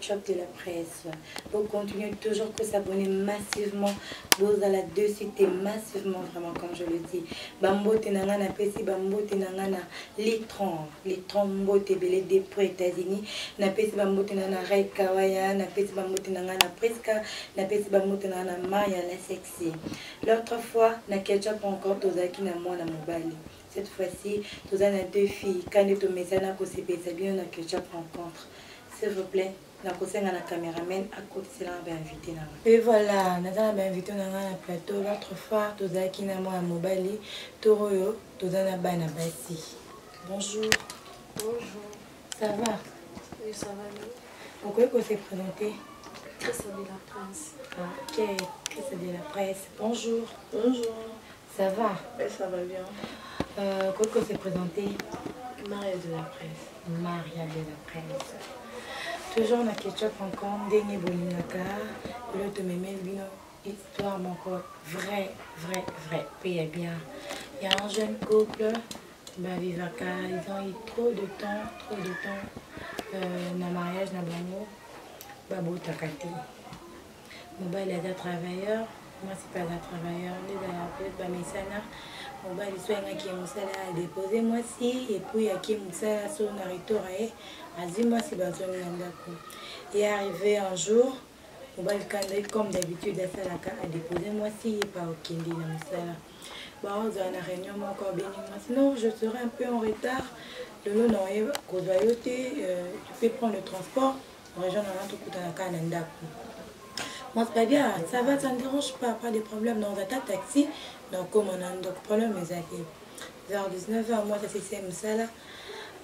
Ketchup de la presse. Vous continuez toujours que s'abonner massivement. Vous allez de suite massivement, vraiment, comme je le dis. Bambote nanga na pesi, bambote nanga na litron. Litron mbote belé depuis États-Unis. Na pesi bambote nanga na Ray Kawaya, na pesi bambote nanga na Priska, na pesi bambote nanga na Maya la sexy. L'autre fois, na Ketchup encore, tozaki na mwana mobali. Cette fois-ci, toza na deux filles. Kandi tomesana kosepelisa bino na Ketchup rencontre. S'il vous plaît, nakosenga na cameraman akotisela nga bainvité na nga. Et voilà, naza na bainvité na nga na plateau. L'autre fois, tozalaki na mwana mobali. Tour oyo, toza na bana basi. Bonjour. Bonjour. Ça va? Oui, ça va bien. Okoki ko se présenter? Christa de la Presse. Ok, Christa de la Presse. Bonjour. Bonjour. Ça va? Oui, ça va bien. Okoki ko se présenter? Maria de la Presse. Maria de la Presse. Toujours na Ketchup encore, ndenge bolingaka, lelo tomemeli bino histoire moko vrai, vrai, vrai, pe ya bien. Il y a un jeune couple, bavivaka, ils ont eu trop de temps, trop de temps na mariage na bango, babotaka te. Mobali aza travailleur, mwasi mpe aza travailleur, nde ezalaka peut-être bamesana. Mobali so ayangaki ye mosala adepose mwasi, et puis ake mosala so na retour aye azwi mwasi bazongi na ndako. Et arrivé un jour, mobali kanda comme d'habitude asalaka adepose mwasi ye pa okende na mosala. Baozala na réunion moko abengi mwasi, non, je serai un peu en retard, lelo na oye kozwa yo te, tu peux prendre le transport, rejoindre nga tokutana kaka na ndako. Mwasi ba bien, ça va, ça ne dérange pas, pas de problème, dans ta taxi, donc comme on a un problème, mes amis. Vers 19h, moi, ça c'est mosala,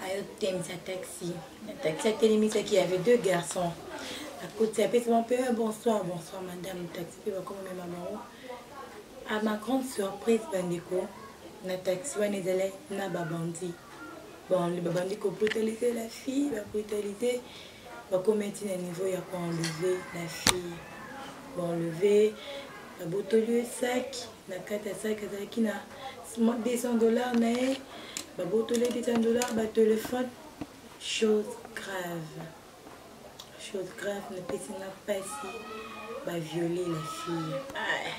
ayotemisa taxi. La taxi a telemisa qui avait deux garçons. À côté, après, mon père, bonsoir, bonsoir, madame, taxi, puis comme même maman. À ma grande surprise, bandeko, na taxi, wana ezalaki na babandi. Bon, le babandi ko brutaliser la fille, ba brutaliser, ba kometi na niveau ya ko enlever la fille. Ba enlever, ba botoli ye sac, na kati ya sac azalaki na 200 $ na ye, ba botoli ye 200 $, ba téléphone, chose grave. Chose grave, napesi nga pasi, ba violer la fille. Ah.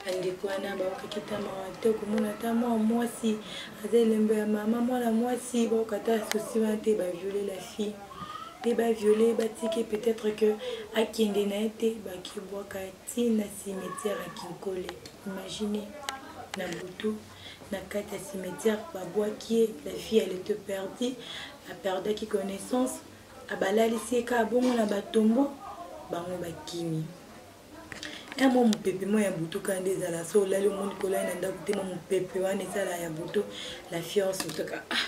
Bandeko wana baokaki ta mawa te komona ata mwa mwasi aza elembo ya mama, mwana mwasi baoka ata souci wana te, ba violer la fille. Mpe ba violer, batiki peut-être que akende na ye te, bakibwaka ti na cimetière ya Kinkole. Imaginez, na butu na kati ya cimetière babwaki ye, la fille elle était perdue, aperdaki connaissance, abalalisi ye kaka bongo na batombo, bango bakimi. Ya mwa mopepe mwa ya butu kaka nde ezala so olali omoni kolali na ndako te, mwa mopepe wana ezala ya butu, la fille osotaka, ah,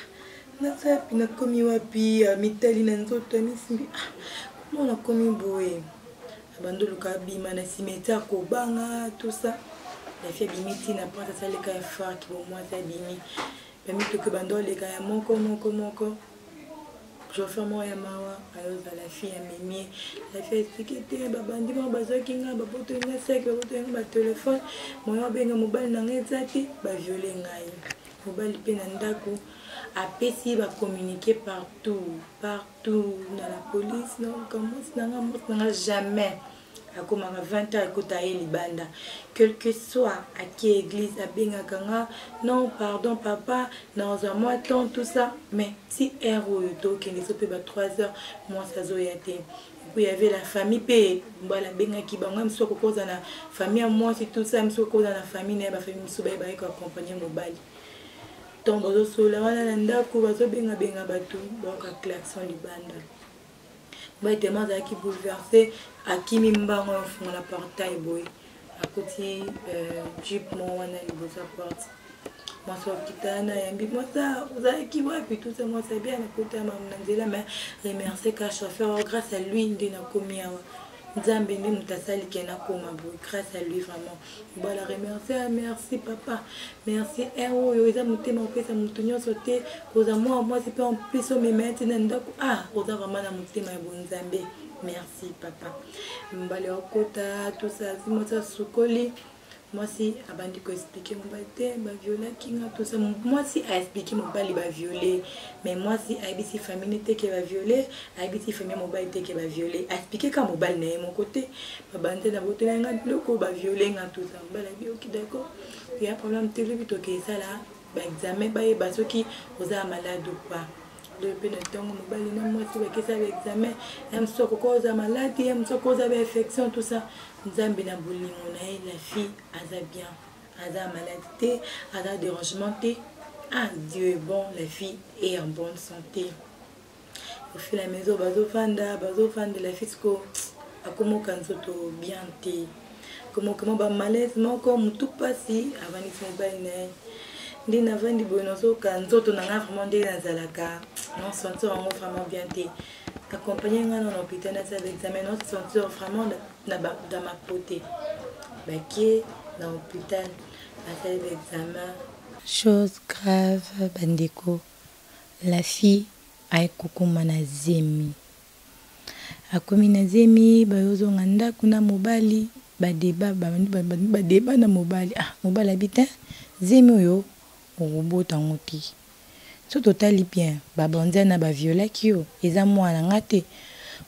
naza wapi, nakomi wapi, mitali na nzoto amisimbi, ah, comment nakomi boye, abandi oluka abima na cimetière kobanga tout ça. La fille abimi ntina porte, asaleka ya farki bomwasi abimi, bamituka ebanda oleka ya moko moko moko, chauffeur moko ya mawa ayozala fille amemi. La fille explique te, babandi moko bazwaki nga, babotoli nga sac, babotoli nga batelefone, moyen obenga mobali na ngai eza te, baviole ngai. Mobali mpe na ndako apesi bacommuniqué partout partout na la police, donc mwasi na nga, mwasi na nga jamais akomaka 20 ans ekota ye libanda, quel que soit ake église abengaka nga, non, pardon papa, nazwa mwa temps, tout ça, mais ti heure oyo tokende so mpe ba 3 heures, mwasi azoya te. Puis il y avait la famille mpe mbala abengaki bango, mosusu akokoza na famille ya mwasi, tout ça, mosusu akokoza na famille na ye, bafamille mosusu bayebaki koaccompagne mobali. Ntongo bazosola wana na ndako, bazobengabenga bato, bayoka klaxon libanda. Mobali tellement azalaki bouleversé, akimi mbango, afungola portail boye, akuti jeep moko wana liboso ya porte. Mwasi akita wana, ayambi mwasi, ozalaki wapi, tout ça. Mwasi abi nakota mamu na nzela, mais remercie ka chauffeur, grâce à lui nde nakomi awa, nzambe nde moto asali ke nakoma boye, grâce à lui vraiment. Mobali remercie, merci papa, merci, heure oyo eza motema opesa moto nyonso te kozwa mwa mwasi mpe en plus omema ye ti na ndako, ah, oza vraiment na motema ya bonzambe, merci papa. Mobali akota, tout ça, mwasi asukoli. Mwasi abandi ko expliquer mobali te ba violaki nga tout ça. Mwasi a expliquer mobali ba violer, mais mwasi ayebisi famille ne te ke ba violer, ayebisi famille mobali te ke ba violer. A expliquer ka mobali na ye moko te. Ba bande na botela nga biloko ba violer nga tout ça. Mobali abi ok d'accord. Ya problème te lobi tokesala ba examen bayeba soki oza malade ou pas. Lobi mpe na ntongo mobali na mwasi bakesala ba examen, ya mosusu akoki kozala malade, ya mosusu akoki kozala ba infection tout ça. Nzambe na bolingo na ye, la fille aza bien, aza malade te, aza dérangement te. Ah, Dieu est bon, la fille est en bonne santé. Au fur et à mesure bazovanda bazovanda, la fille siko akomoka nzoto bien te, komokama ba malaise moko, motu mpasi. Avandisi mobali na ye, nde navandi boye, nazoka nzoto na ngai vraiment nde nazalaka non sentir yango vraiment bien te. Accompagne ngai na hôpital, nasala examen, non sentir vraiment na dans ma peau te. Bakie na hôpital, basali ba examen. Chose grave bandeko, la fille aye kokoma na zemi. Akomi na zemi, bayozonga ndako na mobali, badeba badeba na mobali. Ah, mobali abi te, zemi oyo okobota yango te. So totali bien, babondia na baviolaki yo, eza mwana nga te.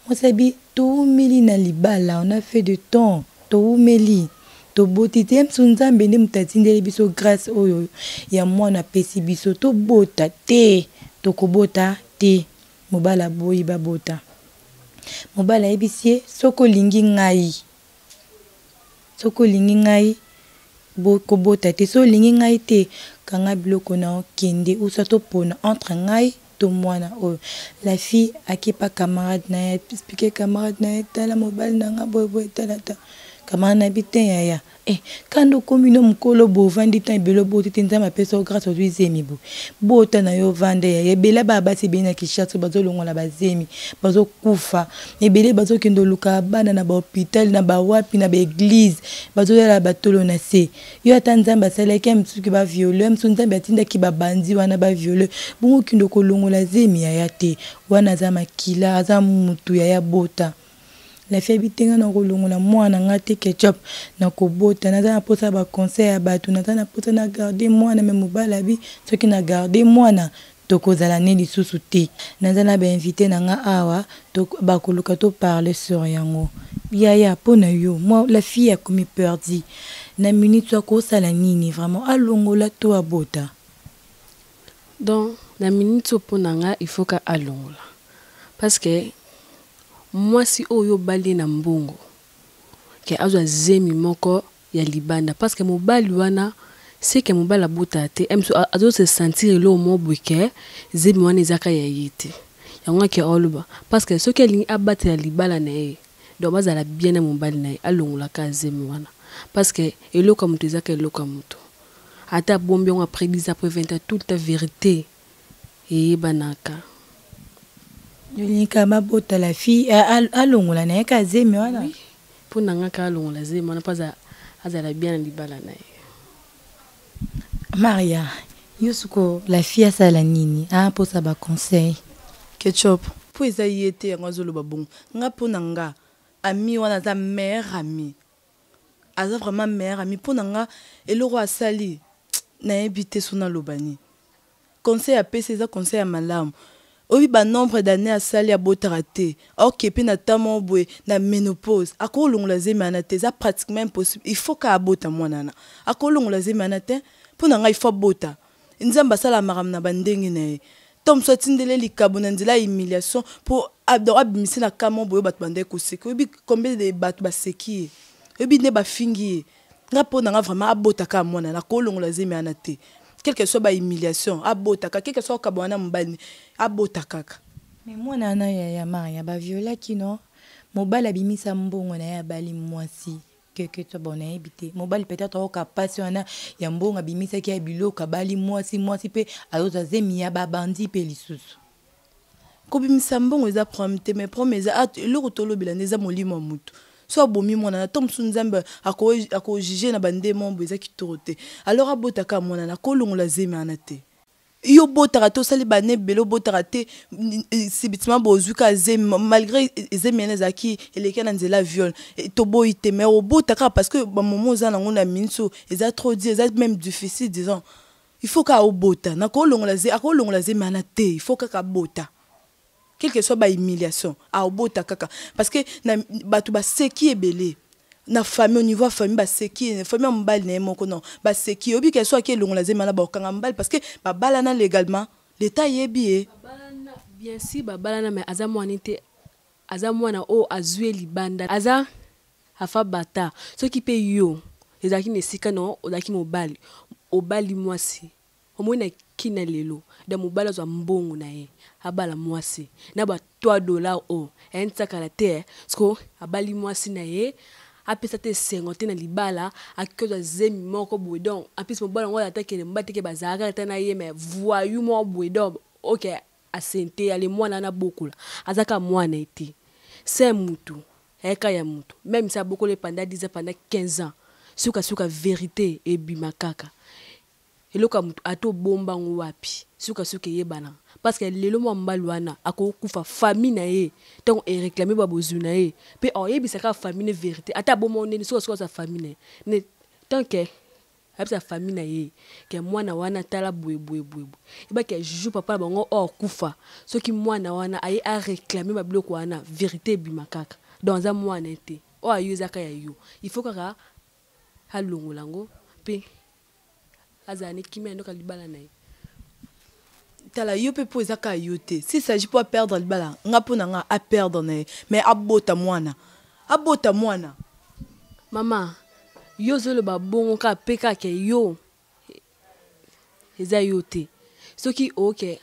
Mwasi abi toumeli na libala, on a fait de temps, toumeli, toboti te. Mosu Nzambe nde moto atindeli biso grâce oyo ya mwana, apesi biso, tobota te, tokobota te. Mobali aboyi babota. Mobali ayebisi ye, soki olingi ngai, soki olingi ngai, kobota te. Soki olingi ngai te, kanga biloko na yo, kende usa. Topona entre ngai to mwana oyo. La fille akepa camarade na ye, explique camarade na ye, tala mobali na nga boyeboye, tala ta camarade na bi te, yaya eh, kanda okomi no mokolo boye, ovandi tan ebele oboti te, Nzambe apesa yo grâce, ozwi zemi boye, bota na yo, vanda yaya. Ebele baya basi ebele na Kinshasa bazolongola bazemi, bazokufa ebele, bazokende oluka bana na bahôpital, na bawapi, na baeglise, bazolala batolo na se. Yo ata Nzambe asalaki ya mosusu baviole, ya mosusu Nzambe atindaki babandi wana baviole, bongo okende kolongola zemi yaya te. Wana aza makila, aza mutu yaya, bota. La fille abi te, nga na kolongola mwana nga te, Ketchup, na kobota. Naza na mposa ya baconseil ya bato, naza na mposa na garde mwana. Me mobali abi soki na garde mwana, tokozala ne lisusu te. Naza na bainvité na nga awa, bakoluka toparle sur yango. Yaya, mpo na yo, mwa la fille akomi perdi na minute, so akosala nini vraiment? Alongola to abota? Donc na minute oyo, mpo na nga, il faut ka alongola, parce que mwasi oyo obali ye na mbongo, ke azwa zemi moko ya libanda, parce que mobali wana seke mobali abotaka te, mosu azose sentir eloko moko boye ke zemi wana ezaka ya ye te. Yango ake oloba, parce que soki alingi abatela libala na ye, donc bazala bien na mobali na ye, alongolaka zemi wana, parce que eloko ya moto ezaka eloko ya moto. Ata abombi yango après 10, après 20 ans, toute ta vérité eyebanaka. Yolinga babota, la fille alongola na ye ka zemi wana? Oui, mpo na nga, kaka alongola zemi wana mpo azala bien na libala na ye. Maria, yo siko la fille asala nini? Aposa baconseil. Ketchup, mpo eza ye te yango azoloba bongo. Nga, mpo na nga, ami wana aza meilleur ami, aza vraiment meilleur ami. Mpo na nga, eloko asali, nayebi te so naloba nini. Conseil apesi eza conseil ya malamu. Oyebi banombre d'année asali abotaka te, aoke mpe na temps moko boye na ménopause, akolongola zemi wana te, eza pratiquement impossible. Il faut ka abota mwana wana, akolongola zemi wana te. Mpo na ngai, il faut abota. Nzambe asala makambo na bandenge na ye. To mosu atindeli likabo na nzela ya humiliation mpo abimise na ka moko boye, bato bandaki koseka. Oyebi combien de bato baseki ye? Oyebi nde bafingi ye? Nga, mpo na nga, vraiment abotaka mwana, nakolongola zemi wana te, quelque soit bahumiliation, abotaka, quelque soit okaba wana mobali, abota kaka. Mais mwana wana ya Maria baviolaki no, mobali abimisa mbongo na ye, abali mwasi keke to bon, nayebi te. Mobali peut-être aoka mpasi wana ya mbongo abimisaki ya biloko, abali mwasi, mwasi mpe azozwa zemi ya babandi mpe lisusu. Kobimisa mbongo eza problème te, mais problème eza eloko tolobela nde eza molimo ya motu. So abomi mwana na to mosusu, Nzambe akojuge na bandemo boye, eza kitoko te. Alors abotaka mwana na, kolongola zemi wana te. Yo obotaka te, osali bana ebele obotaka te, subitement bozwi ka zemi, malgré zemi wana ezalaki eleki na nzela ya viol, toboyi te, mais obota kaka parce que bamoment oza nango na minute oyo eza trop dur, eza même difficile, disons. Il faut kaka obota, nakolongola ze, akolongola zemi wana te, il faut kaka abota. Quelle que soit ba humiliation, aobota kaka parce que na bato baseki ebele na famille, au niveau ya famille baseki, famille ya mobali na ye moko non baseki, oyebi ke so ake elongola zemi wana bakokanga mobali parce que babalana légalement, l'état yebi ye. Babalana bien si babalana, mais aza mwana te, aza mwana oyo azwi ye libanda, aza afa bata. Soki mpe yo ezalaki na esika na ozalaki mobali, obali mwasi, omoni na kina lelo da mobali azwa mbongo na ye abala mwasi na ba 3 $ oyo ayantisakala te, siko abali mwasi na ye, apesa te esengo te na libala, akoki kozwa zemi moko boye. Donc en plus mobali yango ata kende mobali teke bazalaka ata na ye, mais voyou moko boye. Donc ok, asente ale mwana wana bokola, aza kaka mwana ye te, se mutu ayaka ya mutu, même si abokola pendant 10 ans, pendant 15 ans, sukasuka vérité ebima kaka. Eloko ya motu ata obombango wapi, sukasuka eyebana, parce que lelo mwa mobali wana akokufa, famille na ye ntango eréclame babozwi na ye mpe oyebisa kaka famille ne vérité, ata aboma ndeni, sukasuka aza famille na ye ne. Tant que ayebisa famille na ye ke mwana wana tala boye boye boye boye, ebaki juju papa na bango oyo akufa, soki mwana wana aye aréclame babiloko wana, vérité ebima kaka. Donc aza mwana ye te, oyo ayo ezaka ya yo, il faut kaka alongola yango mpe azala ne kimia ndoka libala na ye. Tala yo mpe, mpo eza kaka yo te, s'il s'agit mpo aperdre libala, nga mpo na nga aperdre na ye, mais abota mwana, abota mwana. Mama, yo ozoloba bongo kaka mpe kaka yo eza yo te. Soki oke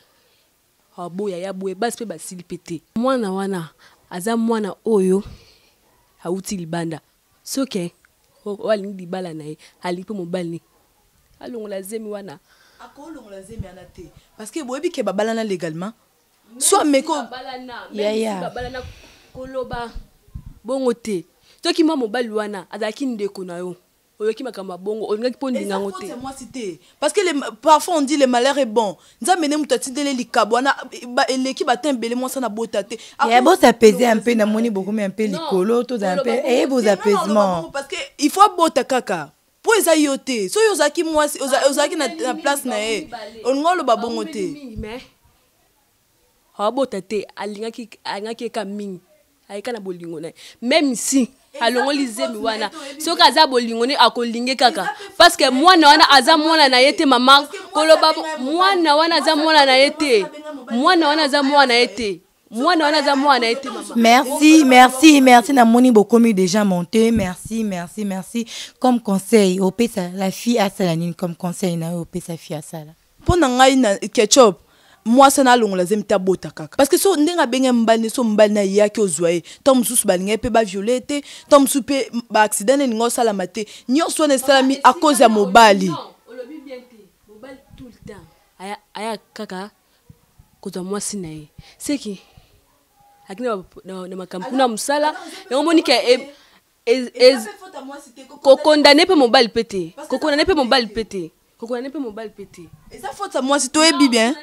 aboya ya boye, basi mpe basili mpe te. Mwana wana aza mwana oyo awuti libanda. Soki oyo alingi libala na ye, alingi mpe mobali ne alongola zemi wana. Akolongola zemi wana te parce que boyebi ke babalana légalement, so ameko. Yaya. Babalana, koloba bongo te. Soki mwa mobali wana azalaki ndeko na yo, oyoki makambo ya bongo, olingaki mpo ndinga yango te. Mwasi te, parce que parfois on dit le malheur est bon. Nzambe nde moto atindeli likabo wana, eleki bata ebele, mwasi na bota te. Ya bosapese un peu, namoni bokomi un peu likolo, tozala un peu eye bos apaisement. Parce que il faut abota kaka mpo eza yo te. Soki ozalaki mwasi, ozalaki na place na ye, olinga oloba bongo te. Mais abota te, alingaki alingaki eka mingi, ayeka na bolingo na ye. Même si alongoli zemi wana, soki aza bolingo ne, akolinge kaka, parce que mwana wana aza mwana na ye te. Mama, koloba mwana wana aza mwana na ye te, mwana wana aza mwana na ye te, mwana wana aza mwana na ye te, mama. Merci, merci, merci. Namoni bokomi déjà monté. Merci, merci, merci. Comme conseil opesa la fille asala nini? Comme conseil na yo opesa fille asala? Mpo na ngai na Ketchup, mwasi na alongola zemi te, abota kaka, parce que so ndenge abenge mobali ne, so mobali na ayaki ozwa ye, ntango mosusu balingai mpe baviole te, ntango mosusu mpe baaccident nde elingi osalama te. Nyonso wana esalami à cause ya mobali. Olobi bien te. Mobali tout le temps aya, aya kaka kozwa mwasi na ye, seki akini na makambo kuna mosala yango. Moni ke kokondane mpe mobali mpe te, kokondane mpe mobali mpe te, kokondane mpe mobali mpe te. Eza faute ya mwasi, toyebi bien,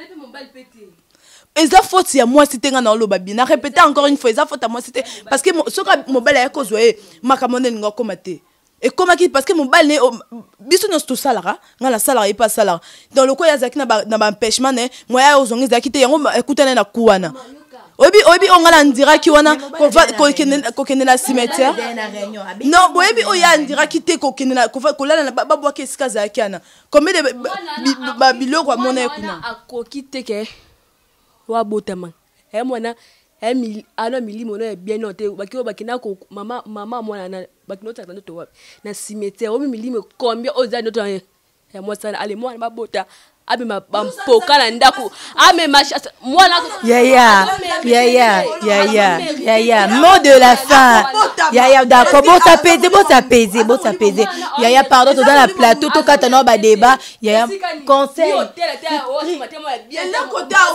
eza faute ya mwasi te. Nga na oloba bien, na répéter encore une fois, eza faute ya mwasi te, parce que soki mobali ayaki kozwa ye, makambo nde elingi akóma te. Ekomaki parce que mobali ne, biso nyonso tosalaka, ngai nasalaka, ye mpe asalaka. Donc lokola ye azalaki na baempêchement na ye, moya ozonga ezalaki te, yango ekutana ye na ku wana. Oyebi, oyebi oyo ngai nandiraki wana, kokende na cimetière. Non, boyebi oyo ye andiraki te, kokende kolala na babwaki esika azalaki wana, combien de biloko amona ye kuna. Akoki te ke wabotama ye mwana ana milimo no ya bien no te. Baki oyo bakenda mama mama mwana na bakenda otiaka ndoto wapi? Na cimetière. Omi milimo combien oyo eza ndoto ya mwasi wana? Ale mwana babota, amema bampoka na ndako, amema mwana. Yaya, yaya, yaya, yaya, mot de la fin, yaya. D'accord, bosapese, bosapese, bosapese. Yaya, pardon, toza na plateau, tokata na badébat. Yaya, conseil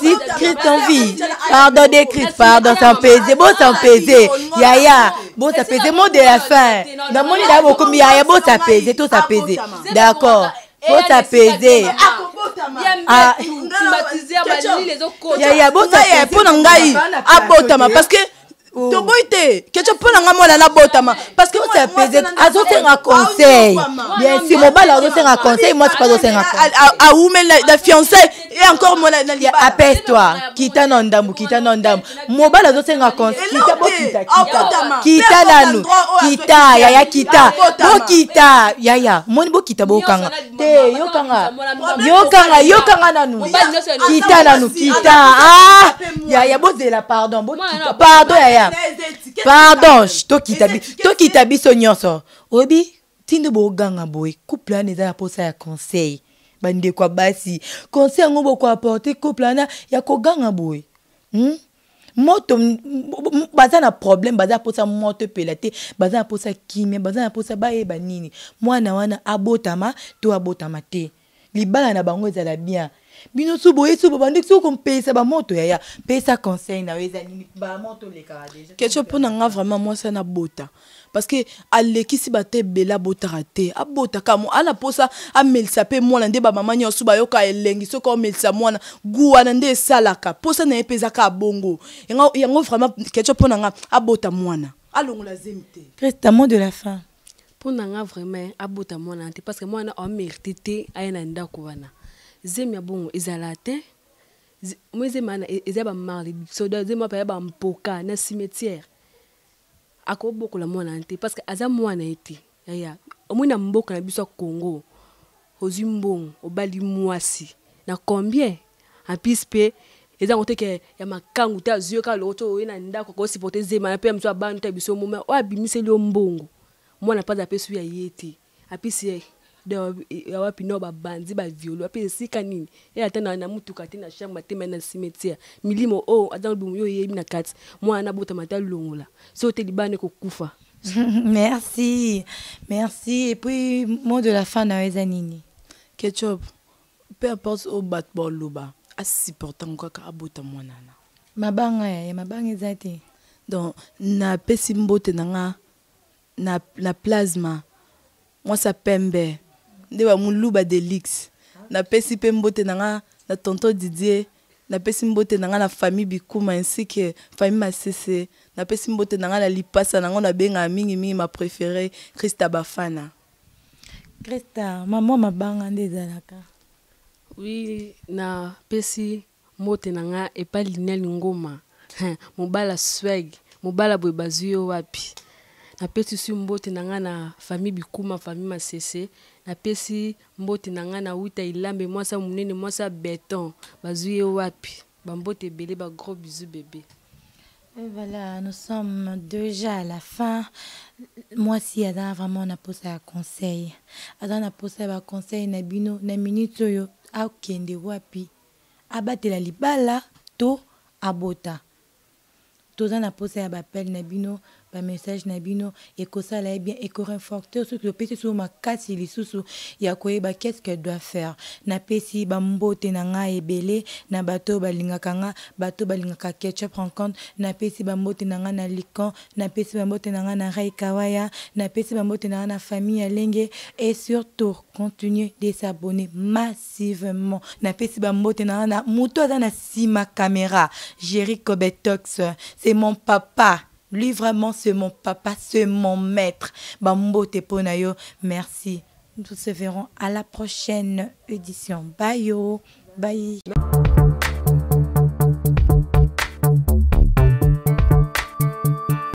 si Christ en vie, pardon de Christ, pardon, s'apaiser, bosapese yaya, bosapese. Mot de la fin, namoni da bokomi. Yaya, bosapese, tosapese, d'accord, bosapese. Ah. Climatiseur, malili ezokota. Yaya, ngai mpo na ngai abotama parce que Oh. Toboyi te, Ketchup. Mpo na ngai mwana nabotama parce que Tosapese, azosenga conseil. Bien sûr, mobali azosenga conseil, mwasi mpe azosenga conseil. Awumeli na fiançailles et encore mwana na libala. Apaise toi, kita na ndambu, kita na ndambu. Mobali azosenga conseil, kita, bokita, kita. Abotama. Kita Peu importe nanu. endroit oyo Kita azwaki. yaya, kita. Abotama. Bokita yaya, moni, bokita, bokanga te, yokanga, yokanga, yokanga nanu. Mobali nyonso ya Kita nanu, kita. Ah yaya, bozela, pardon, bokita, pardon yaya, pardon. Ch, tokita, tokita biso nyonso. Oyebi ntindo boganga boye, couple wana eza na posa ya conseil. Bandeko ya basi, conseil yango bokoapporter couple wana ya koganga boye, Moto baza na problème, baza na posa moto epela te, baza na posa kimia, baza na posa bayeba nini, mwana wana abotama to abotama te, libala na bango ezala bien. Bino so boye, so babandeki so kompesa bamoto. Yaya, pesa conseil na yo, eza nini? Bamoto olekaka déjà. Ketchup, mpo na nga vraiment mwasi ana abota parce que alekisi bato ebele, abotaka te, abotaka mo ana mposa amelisa mpe mwana nde bamama nyonso bayoka elengi soki aomelisa mwana gu wana nde esalaka mposa na ye mpe ezaka bongo. Yango vraiment, Ketchup, mpo na nga abota mwana, alongola zemi te. Christa, mot de la fin. Mpo na nga vraiment, abota mwana te parce que mwana amérite te aya na ndako wana. Zemi ya bongo ezala te. Mo zemi wana eza bamalédiction, zemi wana ya bampoka na cimetière. Akobokola mwana te parce que aza mwana ye te. Yaya, omoi na mboka na biso ya Congo, ozwi mbongo, obali mwasi na combien? En plus mpe eza ngo te ke ya makangu te, azwi yo kaka loko to oye na ndako, akosupporter zema na mpe ya mosu abanu te. Biso moma oyo abimiseli yo mbongo, mwana mpe aza mpe su ya ye te. Apisi ye ya wapi? No babandi baviole ape esika nini? Ye ata na mutuka te, na chambre te, mais na cimetière. Milimo oyo aza libumu, yo oyebi na kati. Mwana nabotama te, alongola so te, libana ekokufa. Merci, merci. Et puis mot de la fin na yo eza nini? Ketchup, peu importe oyo bato baloba, asupporte yango kaka, abota mwana na. Mabanga yaya, mabanga eza te. Donc napesi mbote na nga na plasma, mwasi ya pembe nde bamoluba delix. Napesi mpe mbote na nga na tonton Didier. Napesi mbote na nga na famille Bikuma ainsi que famille Masese. Napesi mbote na nga na lipasa nango nabengaka mingimingi, ma préféré, Christa Bafana. Christa, mama, mabanga nde ezalaka. Oui, napesi mbote na nga epai Linel Ngoma, mobala swag, mobala boye bazwi yo wapi? Napesi si mbote na nga na famille Bikuma, famille Masese. Napesi mbote na nga na Wita Ilambe, mwasi ya monene, mwasi ya beton, bazwi ye wapi? Bambote ebele, bagros bisous bébé. Et voilà, nous sommes déjà à la fin. Moi, si aza vraiment na posa ya conseil, aza na posa ya baconseil na bino na minute oyo, akende wapi? Abatela libala to abota? Toza na posa ya baappel na bino, bamessage na bino ekosala ye bien, ekorenforcer soki topesi so makasi lisusu ya koyeba qu'est-ce qu'elle doit faire. Napesi bambote na ngai ebele na bato oyo balingaka nga, bato oyo balingaka Ketchup Rencontre. Napesi bambote na ngai na Lican, napesi bambote na ngai na Rai Kawaya, napesi bambote na ngai na famille ya Lenge et surtout continuer de s'abonner massivement. Napesi bambote na ngai na moto aza na nsima caméra, Jerry Cobetox, c'est mon papa. Lui, vraiment, c'est mon papa, c'est mon maître. Bambote mpo na yo, merci. Nous se verrons à la prochaine édition. Bye yo, bye.